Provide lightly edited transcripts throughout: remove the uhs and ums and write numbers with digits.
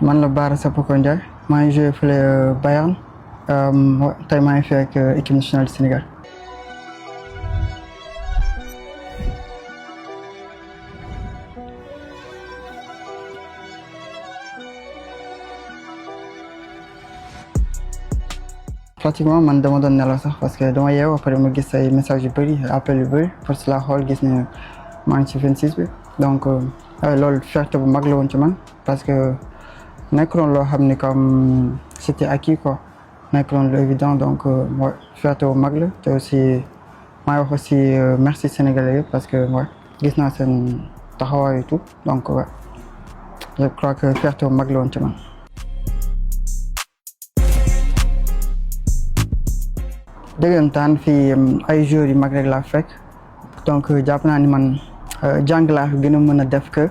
man la Bara Sapoko Ndiaye maa ngi joué fële Bayern tey maa ngi fi ak équipe nationale du Sénégal. Pratiquement man dama doon nelaw sax parce que dama yeewu après ma gis ay messages yu bëri appel yu bëri pour cela xool gis ne maa ngi ci 26 bi donc loolu fierté bu mag la woon ci man parce que nekkuloon loo xam ni comme c'était acquis quoi nekkuloon lu évident donc fierté bu mag la te aussi maa ngi wax aussi merci sénégalais yëpp parce que gis naa seen taxawaay et tout donc je crois que fierté bu mag la woon ci man. dëggantaan fii ay joueurs yu mag rek laa fekk donc jàpp naa ni man jàng laa gën a mën a def que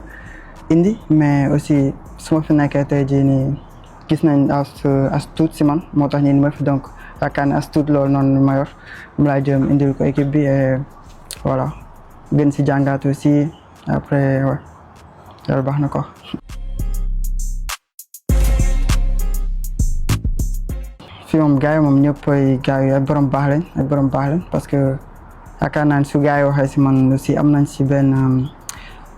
indi mais aussi su ma fi nekkee tey jii nii gis nañ as tuut si man moo tax ñu ma fi donc yaakaar ne as tuut loolu noonu ma yor mu laa jëm indil ko équipe bi et voilà gën si jàngaat aussi après yàlla baax na ko. fii moom gars yi moom ñëpp ay gars yi ay borom baax lañ parce que yaakaar naa ne su gars yi waxee si man aussi am nañ si benn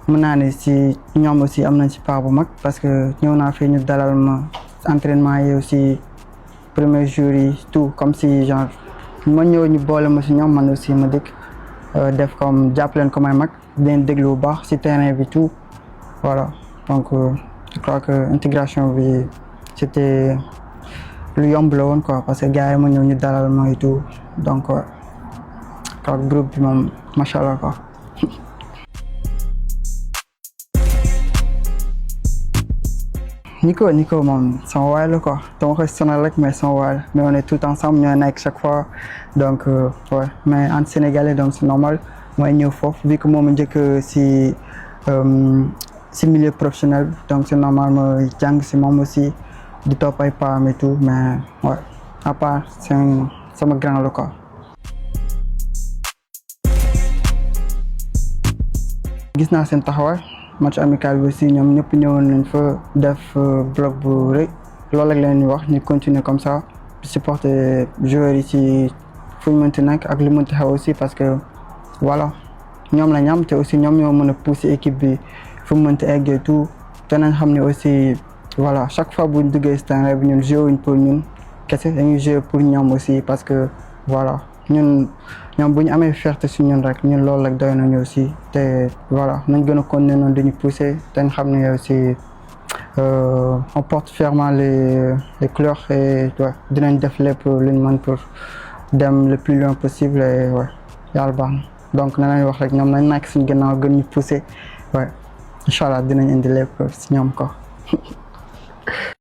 mën naa ne si ñoom aussi am nañ si part bu mag parce que ñëw naa fii ñu dalal ma entraînement yi aussi premier jour yi tout comme si genre ma ñëw ñu boole ma si ñoom man aussi ma dëkk def comme jàpp leen comme ay mag leen déglu bu baax si terrain bi tout voilà donc je crois que intégration bi c'était lu yomb la woon quoi parce que gars yi ma ñëw ñu dalal ma et tout donc groupe bi moom macha allah quoi. Nico moom sama waay la quoi dama koy sonal rek mais sama waay la mais on est tout ensemble ñooy nekk chaque fois donc mais en sénégalais donc c'est normal mooy ñëw foofu vu que moom njëkk si milieu professionnel donc c'est normal ma jàng si moom aussi. di topp ay paam et tout mais à part c'est sama grand la quoi. gis naa seen taxawaay match amical bi aussi ñoom ñëpp ñëwoon nañ fa def bloc bu rëy loolu ak leen wax ñu continuer comme ça di supporter joueurs yi ci fu ñu mënti nekk ak lu mënti xew aussi parce que voilà ñoom la ñam te aussi ñoom ñoo mën a pousser équipe bi fu mu mënti egg et tout te nañ xam ne aussi. voilà chaque fois bu ñu duggee si terrain bi ñun joué wuñ pour ñun kese dañuy joué pour ñoom aussi parce que voilà ñoom bu ñu amee fierté si ñun rek ñun loolu rek doy nañu aussi te voilà nañ gën a continuer noonu dañuy pousser te ñu xam ne aussi on porte fièrement les couleurs et dinañ def lépp lu ñu mën pour dem le plus loin possible et yàlla baax na donc na lañ wax rek ñoom nañ nekk suñu gannaaw gën ñu pousser incha allah dinañ indi lépp si ñoom ko.